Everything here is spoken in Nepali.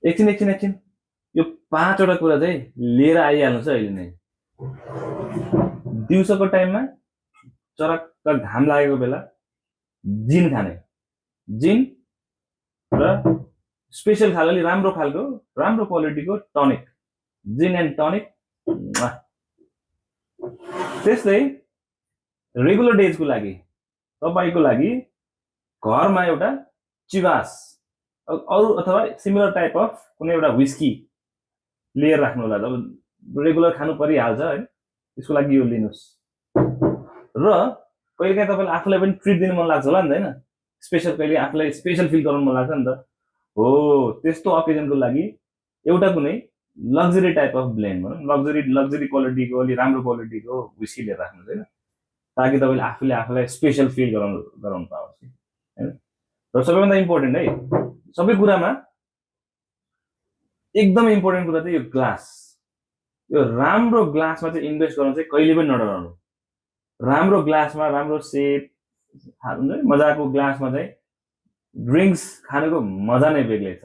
एकछिन यो 5वटा कुरा चाहिँ लिएर आइहाल्नु छ अहिले नै। दिउँसोको टाइममा चरक्क घाम लागेको बेला जिन खाने, जिन र स्पेशल खालको राम्रो क्वालिटीको टनिक, जिन एन्ड टनिक। त्यस्तै रेगुलर डेजको लागि तपाईको लागि घरमा एउटा चिवास अरू अथवा सिमिलर टाइप अफ कुनै एउटा व्हिस्की लिएर राख्नु होला। जब रेगुलर खानु परिहाल्छ हैन, त्यसको लागि यो लिनुस्। र कहिलेकाहीँ तपाईलाई आफूलाई पनि ट्रिट दिनु मन लाग्छ होला नि त हैन, स्पेशल कहिले आफूलाई स्पेशल फिल गराउनु मन लाग्छ नि त। हो, त्यस्तो अकेजनको लागि एउटा कुनै लग्जरी टाइप अफ ब्लेन्ड भनौँ, लग्जरी क्वालिटीको अलि राम्रो क्वालिटीको व्हिस्की लिएर राख्नु हैन, ताकि तपाईले आफूलाई स्पेशल फिल गराउनु पाओस् हैन। र सबैभन्दा इम्पोर्टेन्ट है, सबै कुरामा एकदम इम्पोर्टेन्ट कुरा चाहिँ यो ग्लास। यो राम्रो ग्लासमा चाहिँ इन्भेस्ट गर्न चाहिँ कहिले पनि नडराउनु। राम्रो ग्लासमा, राम्रो सेप हुन्छ नि, मजाको ग्लासमा चाहिँ ड्रिङ्क्स खानुको मजा नै बेग्लै छ।